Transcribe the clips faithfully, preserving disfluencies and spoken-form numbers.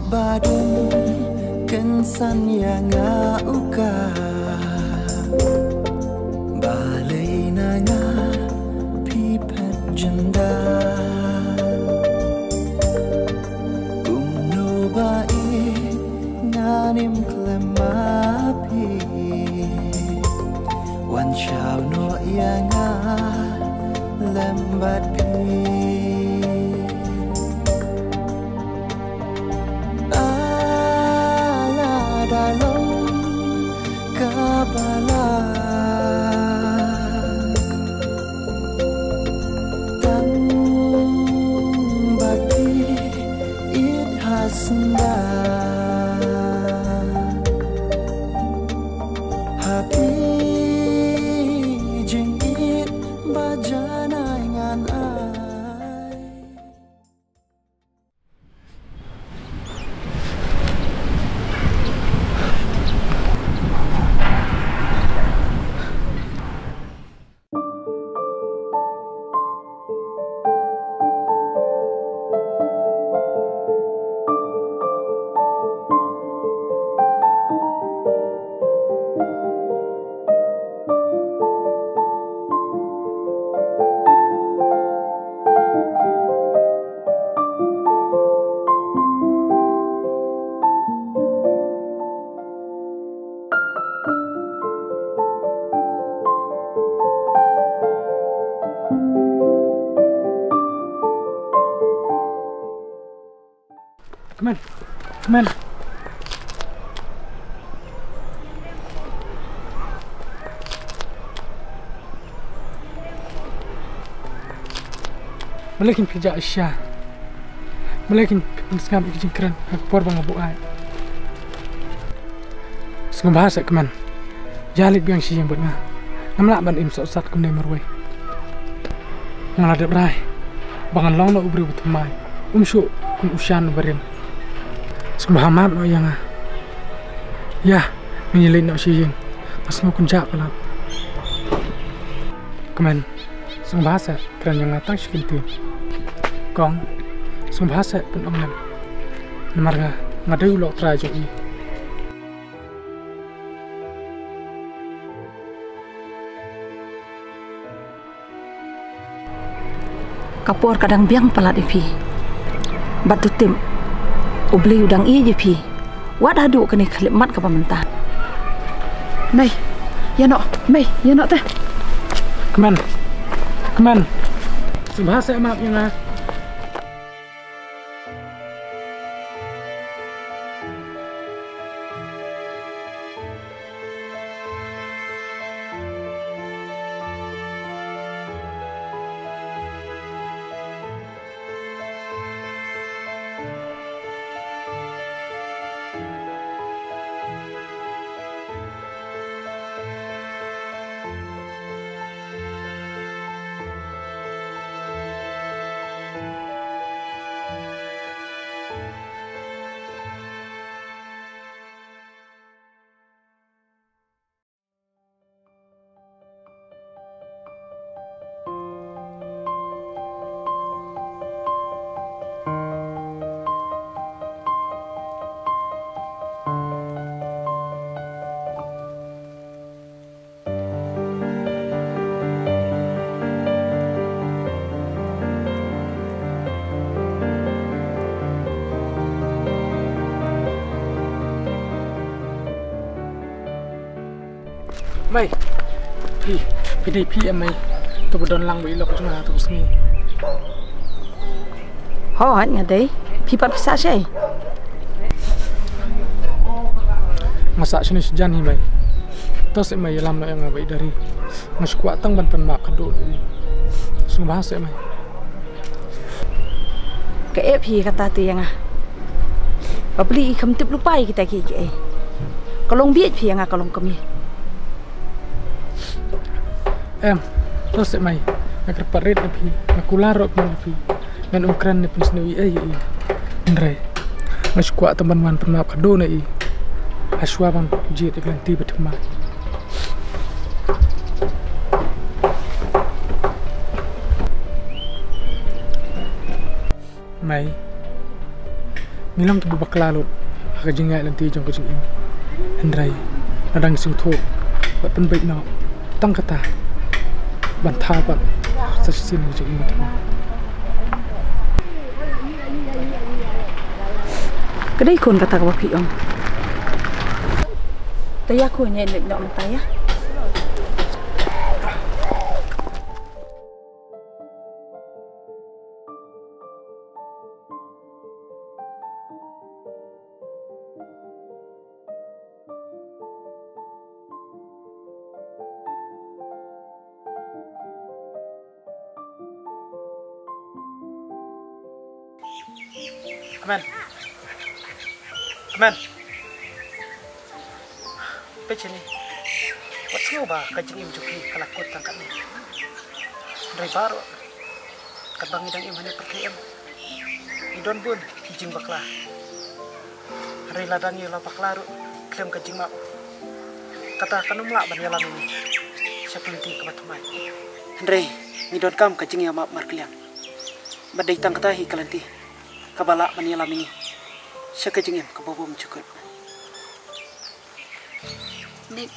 Ba dum kynsan ïa nga u ka, balei na nga phi phet jynda. Kumno ba i ngan im khlem ma phi, wan shaw noh ïa nga lem bad phi. Ala da long ka balang, tang ba ki ïeit ha sngewbha. Ha ki jingïeit ba janai ngan ai. Kmen. Kmen. Balei kin pynjah sha? Balei kin pynsngap ïa ki jingkren ha ka por ba nga buh ai? Sngewbha seh Kmen. Ïa leit biang sha ïing bad nga. Ngam lah ban im sohsat kumne marwei. Nga la dep rai ba ngan long noh u briew ba thymmai, um shuh kum u shan uba rim. Sngewbha map noh ïa nga. Ïa, ngin ïa leit noh sha ïing. Nga sngew kynjah palat. Kmen, sngewbha seh kren ïa nga tang shi kyntien. Kong, sngewbha seh pynong lem. Namar nga, nga dei u lok trai jong i. Ka por ka dang biang palat ïa phi. Bad to tip, U Blei u dang ïeit ïa phi. Wat haduh kane ka khyllipmat kaba mynta. Mei, ïa noh, Mei, ïa noh te. Kmen. Kmen. Sngewbha seh map ïa nga. Mei. Phi, phi dei phi em mei? To ba don lang ba i lok jong nga to ka sngi. Hooid nga dei. Phi pat phi sah shaei? Nga sah shane shajan hi mei. To seh mei ïalam noh ïa nga ba i dari. Nga shu kwah tang ban pan map khadduh ïa i. Sngewbha seh mei. Ka ep hi kata te ïa nga. Bapli i kham tip lypa ïa kita kiei kiei. Ka long bieit phi ïa nga ka long kmie. Em, to seh mei, nga kyrpad rit na phi, nga kular ruh kumne na phi. Ngan ym kren ne pynsniew ei ei. Hynrei nga shu kwah tang ban wan pan map khadduh na i. Hashwa ban jied ïa ka lynti ba thymmai. Mei. Ngi long kiba bakla lut ha ka jingïaid lynti jong ka jingim. Hynrei lada ngi sngewthuh bad pynbeit noh, tang kata ban thaw pat sa shisien ka jingim ban thaw. Ka dei khun kata kaba phi ong. Te ïa khun ïa leit noh mynta ïa. Kmen. Kmen. Peit shane. Wat sngew ba ka jingim jong phi ka la kut tang katne. Hynrei baroh katba ngi dang im hangne ha pyrthei em, ngi don bun ki jingbakla. Hynrei lada ngi la bakla ruh khlem ka jingmap, kata kan ym lah ban ïalam ïa ngi sha ka lynti kaba thymmai. Hynrei ngi donkam ka jingïamap markylliang. Bad dei tang kata hi ka lynti kaba lah ban ïalam ïa ngi sha ka jingim kaba bymjukut. Nick,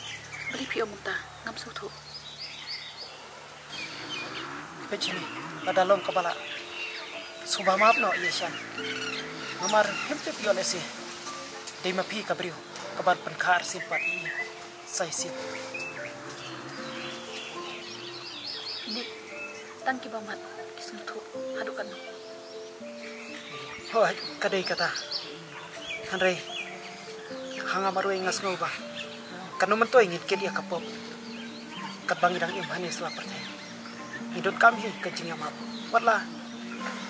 balei phi ong kumta? Ngam sngewthuh. Peit shane, lada long kaba lah, sngewbha map noh ïa Shan. Namar hynrei phi ong lehse dei ma phi ka briew kaban pynkha arsien pat ïa i sa shisien. Nick, tang kiba mat ki sngewthuh haduh katno? Hooid, ka dei kata. Hynrei ha nga marwei nga sngew ba katno mynta ngin kit ïa ka pop. Katba ngi dang im hangne sha la pyrthei, ngi donkam hi ka jingïamap, wat la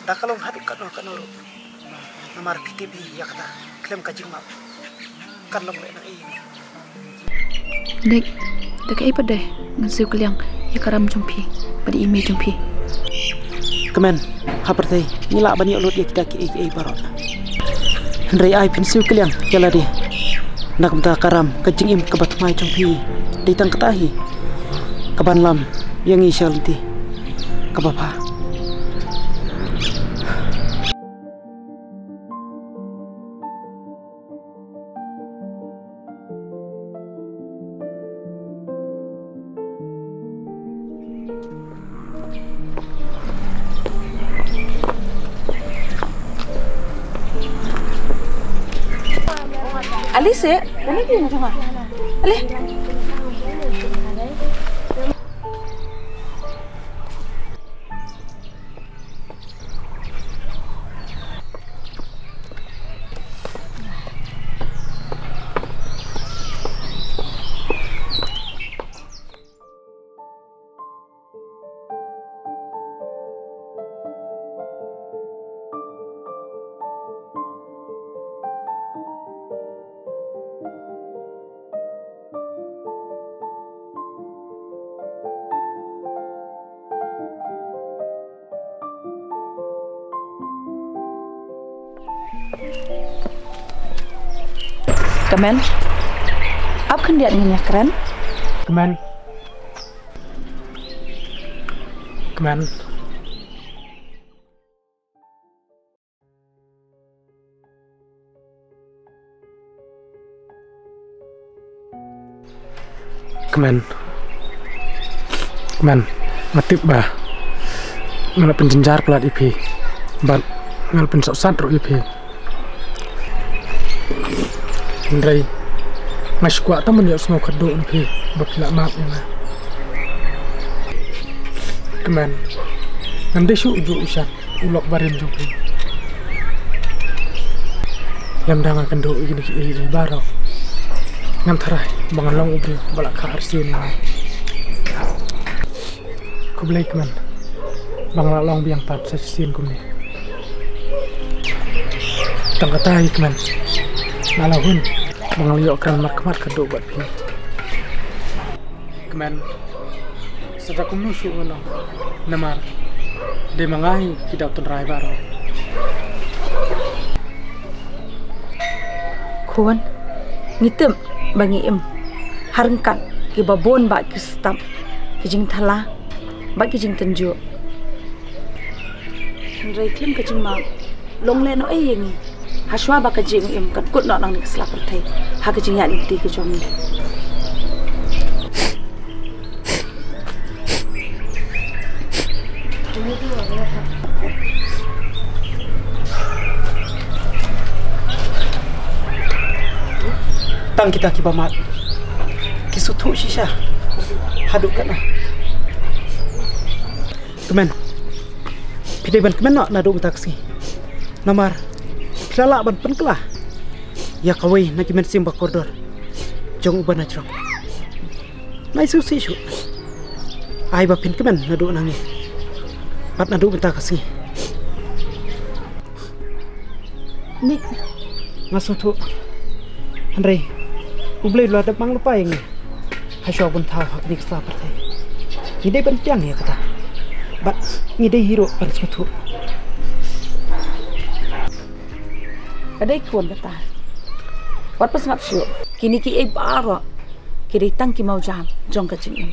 da ka long haduh katno katno ruh. Namar phi tip hi ïa kata, khlem ka jingmap kan long lehnohei. Nick, da kaei pat de ngan siew kylliang ïa ka ram jong phi bad i mei jong phi? Kmen, ha pyrthei ngi lah ban ïoh lut ïa kita kiei kiei baroh. Hynrei ai phin siew kylliang ïa lade. Na ka bynta ka ram, ka jingim kaba thymmai jong phi, dei tang kata hi kaban lam ïa ngi sha lynti kaba bha. Alice, eh? Mana dia macam mana? Alih. Kmen. Ap khyndiat ngin ïakren. Kmen. Kmen. Kmen. Kmen, nga tip ba nga la pynjynjar palat ïa phi bad nga la pynsausat ruh ïa phi. Hynrei nga shu kwah tang ban ïohsngew khadduh na phi ba phi lah map ïa nga. Kmen, ngam dei shuh u juh u shat u lok barim jong phi. Lymda nga kynduh ïa kine kiei kiei baroh, ngam tharai ba ngan long u briew ba la kha arsien ïa nga. Khublei Kmen ba nga la long biang pat sa shisien kumne. Tang kata hi Kmen, nga la hun ba nga la ïoh kren markhmat khadduh bad phi. Kmen, sa da kumno shuh ngan ong, namar dei ma nga hi ki daw tynrai baroh. Khun, ngi tip ba ngi im ha ryngkat kiba bun bad ki step, ki jingthala bad ki jingtynjuh. Hynrei khlem ka jingmap long lehnohei ïa ngi. Hashwa ba ka jingim kan kut noh nangne ka sla pyrthei ha ka jingïaid lynti ka jong ngi. Tang kita kiba mad ki sngewthuh shisha haduh katno. Kmen, phi dei ban kmen noh naduh mynta ka sngi. Namar phi la lah ban pynkylla ïa kawei na ki mynsiem ba kordor jong u ba na jrong. Nai sngewsih shuh. Ai ba phin kmen naduh nangne bad naduh mynta ka sngi. Nik, nga sngewthuh. Hynrei U Blei u la dep mang lypa ïa ngi hashwa bun thaw ha kane ka sla pyrthei. Ngi dei ban pdiang ïa kata bad ngi dei hi ruh ban sngewthuh. Ka dei khun kata. Wat pynsngap shuh. Kine kiei baroh ki dei tang ki mawjam jong ka jingim.